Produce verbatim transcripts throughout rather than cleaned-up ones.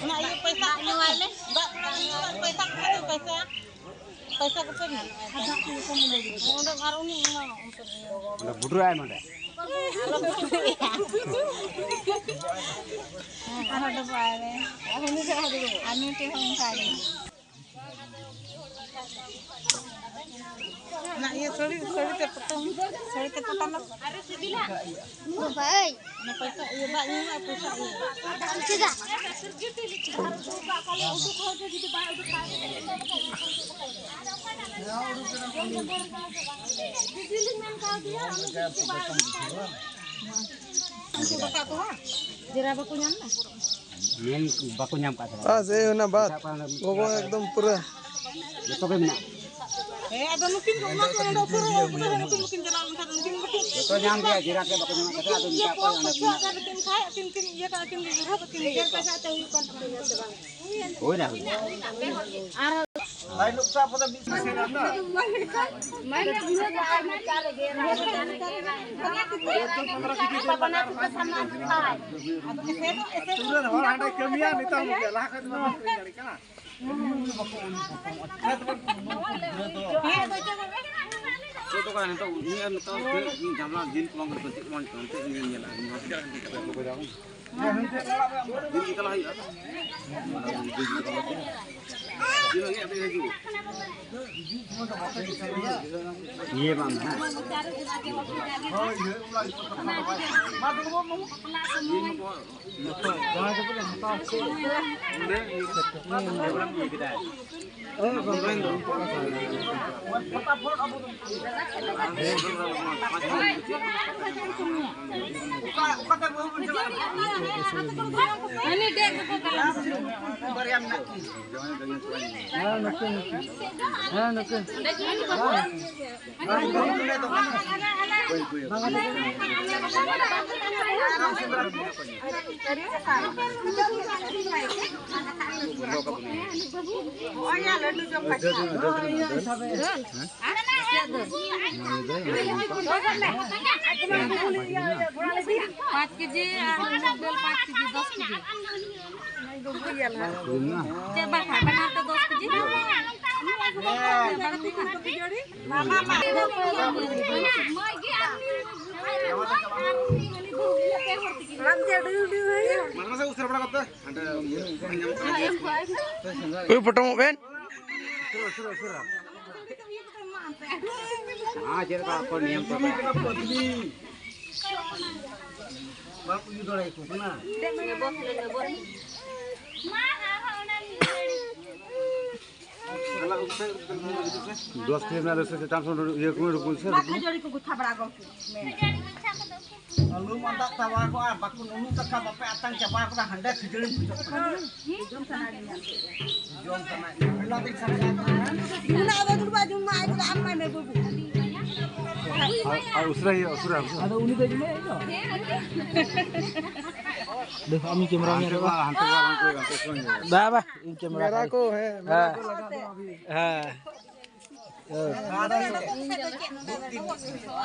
ᱚᱱᱟ ᱤᱭᱟᱹ ᱯᱚᱭᱥᱟ ᱫᱟᱜ ᱧᱩᱣᱟᱭ ᱞᱮ᱾ ᱫᱟᱜ ᱯᱚᱭᱥᱟ ᱠᱚᱯᱮ ᱯᱚᱭᱥᱟ ᱯᱚᱭᱥᱟ ᱠᱚᱯᱮ ᱚᱸᱰᱮ ᱟᱨ ᱩᱱᱤ ᱮᱢᱟ᱾ ᱚᱸᱰᱮ ᱵᱩᱰᱨᱟᱹ ᱟᱭ ᱱᱚᱰᱮ᱾ ᱟᱨᱦᱚᱸ ᱰᱚᱵᱚᱜ ᱟᱭ ᱢᱮ᱾ ᱟᱨ ᱢᱤᱫᱴᱮᱱ ᱦᱚᱸ ᱚᱱᱠᱟ ᱜᱮ᱾ ᱚᱱᱟ ᱤᱭᱟᱹ ᱥᱟᱹᱲᱤ, ᱥᱟᱹᱲᱤ ᱛᱮ ᱯᱚᱴᱚᱢ, ᱥᱟᱹᱲᱤ ᱛᱮ ᱯᱚᱴᱚᱢ᱾ ᱵᱟᱵᱟᱭ᱾ ᱚᱱᱟ ᱯᱚᱭᱥᱟ ᱤᱭᱟᱹ ᱫᱟᱜ ᱧᱩ ᱢᱮ, ᱯᱚᱭᱥᱟ ᱤᱭᱟᱹ᱾ ᱪᱮᱫᱟᱜ? ᱩᱱᱠᱩ ᱫᱟᱠᱟ ᱠᱚ ᱵᱟᱝ? ᱡᱮᱨᱟ ᱵᱟᱠᱚ ᱧᱟᱢ ᱮᱫᱟ? ᱢᱮᱱ ᱵᱟᱠᱚ ᱧᱟᱢ ᱠᱟᱜ ᱛᱟᱦᱮᱸᱱᱟ᱾ ᱟᱨ ᱥᱮ ᱚᱱᱟ ᱵᱟᱫ ᱜᱚᱜᱚ ᱮᱠᱫᱚᱢ ᱯᱩᱨᱟᱹ᱾ ᱡᱚᱛᱚ ᱜᱮ ᱢᱮᱱᱟᱜᱼᱟ᱾ ᱦᱮᱸ, ᱟᱫᱚ ᱱᱩᱠᱤᱱ ᱫᱚ ᱚᱱᱟ ᱠᱚ ᱚᱸᱰᱮ ᱩᱥᱩᱨ ᱦᱚᱸ ᱩᱥᱩᱨ ᱱᱩᱠᱤᱱ ᱵᱟᱹᱠᱤᱱ ᱪᱟᱞᱟᱣ ᱞᱮᱱᱠᱷᱟᱱ ᱩᱱᱠᱤᱱ ᱵᱟᱹᱠᱤᱱ ᱡᱚᱛᱚ ᱧᱟᱢ ᱜᱮᱭᱟ, ᱡᱮᱨᱟ ᱜᱮ ᱵᱟᱠᱚ ᱧᱟᱢ ᱠᱟᱫᱟ, ᱟᱫᱚ ᱤᱭᱟᱹ ᱢᱮᱛᱟ ᱠᱚᱣᱟ ᱠᱚᱣᱟ, ᱚᱱᱟ ᱠᱚ ᱠᱚ ᱠᱚ ᱟᱠᱟᱫ ᱠᱤᱱ ᱠᱷᱟᱡ ᱟᱹᱠᱤᱱ ᱠᱤᱱ ᱤᱭᱟᱹ ᱠᱟᱜᱼᱟ, ᱟᱹᱠᱤᱱ ᱠᱤᱱ ᱜᱮ ᱵᱤᱨᱳᱫ ᱟᱹᱠᱤᱱ ᱜᱮ᱾ ᱦᱩᱭᱱᱟ, ᱦᱩᱭᱱᱟ᱾ ᱟᱨ ᱛᱩᱨᱟᱹᱱ ᱦᱚᱲ ᱦᱟᱸᱰᱮ ᱠᱟᱹᱢᱤᱭᱟ, ᱱᱤᱛᱚᱜ ᱦᱚᱸ ᱞᱟᱦᱟ ᱠᱷᱚᱡ ᱫᱚ ᱵᱟᱝ ᱠᱟᱱᱟ᱾ ᱪᱮᱫ ᱫᱚ ᱠᱟᱱᱟ ᱱᱤᱛᱚᱜ ᱩᱱᱤ ᱟᱨ ᱱᱤᱛᱚᱜ ᱩᱱᱤ ᱡᱟᱢᱞᱟ ᱡᱤᱞ ᱠᱚ ᱵᱟᱝ ᱠᱟᱱᱟ, ᱪᱮᱫ ᱠᱚ ᱵᱟᱝ ᱠᱟᱱᱟ, ᱪᱮᱫ ᱤᱧ ᱧᱮᱞᱟ, ᱤᱧ ᱦᱚᱸ ᱪᱮᱫ ᱞᱮᱠᱟ ᱠᱟᱛᱮ ᱠᱚ ᱵᱟᱡᱟᱣ ᱠᱟᱱᱟ᱾ ᱡᱤᱞ ᱜᱮ ᱪᱟᱞᱟᱜ ᱦᱩᱭᱩᱜᱼᱟ᱾ ᱡᱤᱞ ᱜᱮ ᱟᱯᱮ ᱦᱤᱡᱩᱜ᱾ ᱤᱭᱟᱹ ᱵᱟᱝ ᱦᱮᱸ᱾ ᱡᱤᱞ ᱦᱚᱸᱠᱚ ᱯᱟᱸᱪ ᱠᱮᱡᱤ ᱟᱨ ᱰᱟᱹᱞ ᱯᱟᱸᱪ ᱠᱮᱡᱤ, ᱫᱚᱥ ᱠᱮᱡᱤ᱾ ᱪᱮᱫ ᱵᱟᱠᱷᱟᱱ ᱵᱟᱱᱟᱨ ᱛᱮ ᱫᱚᱥ ᱠᱮᱡᱤ? ᱳᱭ, ᱯᱚᱴᱚᱢᱚᱜ ᱵᱮᱱ᱾ ᱪᱮᱫ ᱞᱮᱠᱟ ᱟᱠᱚ ᱱᱤᱭᱚᱢ ᱠᱚ? ᱵᱟᱢ ᱩᱭᱩ ᱫᱟᱲᱮᱭᱟᱠᱚ ᱠᱟᱱᱟ᱾ ᱫᱚᱥ ᱠᱤᱞᱳ ᱨᱮᱱᱟᱜ ᱨᱟᱹᱥᱠᱟᱹ ᱪᱮᱛᱟᱱ ᱥᱮᱫ ᱤᱭᱟᱹ ᱠᱚ ᱨᱩᱠᱩᱱ ᱥᱮ ᱨᱩᱠᱩᱱ᱾ ᱠᱷᱟᱹᱡᱟᱹᱲᱤ ᱠᱚ ᱜᱩᱛᱷᱟ ᱵᱟᱲᱟ ᱜᱚᱫ ᱠᱮᱫ ᱢᱮ᱾ ᱟᱹᱞᱩᱢ ᱟᱫᱟᱜ ᱪᱟᱵᱟ ᱠᱚᱜᱼᱟ, ᱵᱟᱠᱚ ᱱᱩᱱᱩ ᱫᱟᱠᱟ ᱵᱟᱯᱮ ᱟᱛᱟᱝ ᱪᱟᱵᱟ ᱠᱚᱜᱼᱟ, ᱦᱟᱸᱰᱮ ᱠᱷᱟᱹᱡᱟᱹᱲᱤ ᱯᱷᱩᱴᱟᱹᱜ ᱠᱟᱱᱟ᱾ ᱡᱚᱢ ᱥᱟᱱᱟᱭᱮᱫ ᱢᱮᱭᱟ᱾ ᱡᱚᱢ ᱥᱟᱱᱟᱭᱮᱫ ᱢᱮᱭᱟ᱾ ᱢᱮᱞᱟ ᱫᱮᱡ ᱥᱟᱱᱟᱭᱮᱫ ᱢᱮᱭᱟ᱾ ᱩᱱᱟᱹᱜ ᱟᱫᱚ ᱫᱩᱲᱩᱵ ᱡᱚᱢ ᱢᱟ ᱟᱡ ᱫᱚ ᱟᱢ ᱢᱟᱭ ᱢᱮ ᱵᱟᱹᱵᱩ᱾ ᱟᱨ, ᱟᱨ ᱩᱥᱟᱹᱨᱟ ᱦᱩᱭᱩᱜᱼᱟ, ᱩᱥᱟᱹᱨᱟ, ᱩᱥᱟᱹᱨᱟ᱾ ᱟᱫᱚ ᱩᱱᱤ ᱫᱚ ᱡᱚᱢᱮ ᱟᱡ ᱫᱚ᱾ ᱫᱮᱠᱷ, ᱟᱢᱤᱧ ᱠᱮᱢᱮᱨᱟ ᱦᱟᱱᱛᱮ ᱢᱮ ᱨᱮ ᱵᱟ, ᱵᱟ᱾ ᱦᱟᱱᱛᱮ ᱵᱟ, ᱦᱟᱱᱛᱮ ᱵᱟ, ᱦᱟᱱᱛᱮ ᱥᱚᱢᱚᱭ ᱧᱚᱜ᱾ ᱵᱟ, ᱵᱟ, ᱤᱧ ᱠᱮᱢᱮᱨᱟ ᱢᱮᱨᱟ ᱠᱷᱟᱱ᱾ ᱠᱚ, ᱦᱮᱸ, ᱢᱮᱨᱟ ᱦᱮᱸ᱾ ᱠᱚ ᱞᱟᱜᱟᱣ ᱫᱚ ᱟᱵᱷᱤ᱾ ᱦᱮᱸ᱾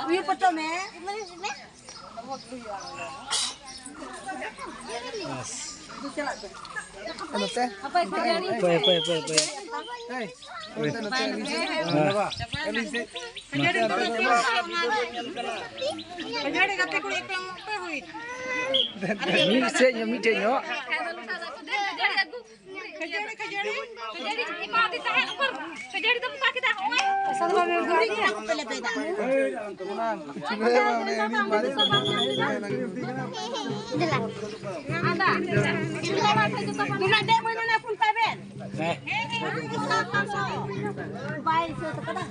ᱩᱭᱩ ᱯᱚᱴᱚᱢ ᱢᱮ᱾ ᱱᱚᱛᱮ᱾ ᱦᱟᱯᱟᱭ, ᱦᱟᱯᱟᱭ, ᱦᱟᱯᱟᱭ, ᱦᱟᱯᱟᱭ᱾ ᱦᱮᱸ᱾ ᱢᱤᱫ ᱥᱮᱫ ᱧᱚᱜ, ᱢᱤᱫᱴᱷᱮᱡ ᱧᱚᱜ᱾ ᱠᱷᱟᱹᱡᱟᱹᱲᱤ, ᱠᱷᱟᱹᱡᱟᱹᱲᱤ, ᱠᱷᱟᱹᱡᱟᱹᱲᱤ ᱮᱢᱟᱫᱮ ᱛᱟᱦᱮᱸᱫ, ᱩᱠᱩᱨ ᱠᱷᱟᱹᱡᱟᱹᱲᱤ ᱫᱚᱢ ᱚᱠᱟ ᱠᱮᱫᱟ? ᱦᱚᱸᱜᱼᱚᱭ᱾ ᱯᱮ ᱞᱮᱵᱮᱫᱟ᱾ ᱟᱫᱟ᱾ ᱩᱱᱟᱹᱜ ᱫᱮᱡ ᱵᱟᱹᱧ ᱢᱮᱱᱟ, ᱯᱷᱳᱱ ᱠᱟᱭ ᱵᱮᱱ᱾ ᱦᱮᱸ᱾ ᱵᱟᱭ ᱥᱟᱹᱛ ᱠᱟᱫᱟ᱾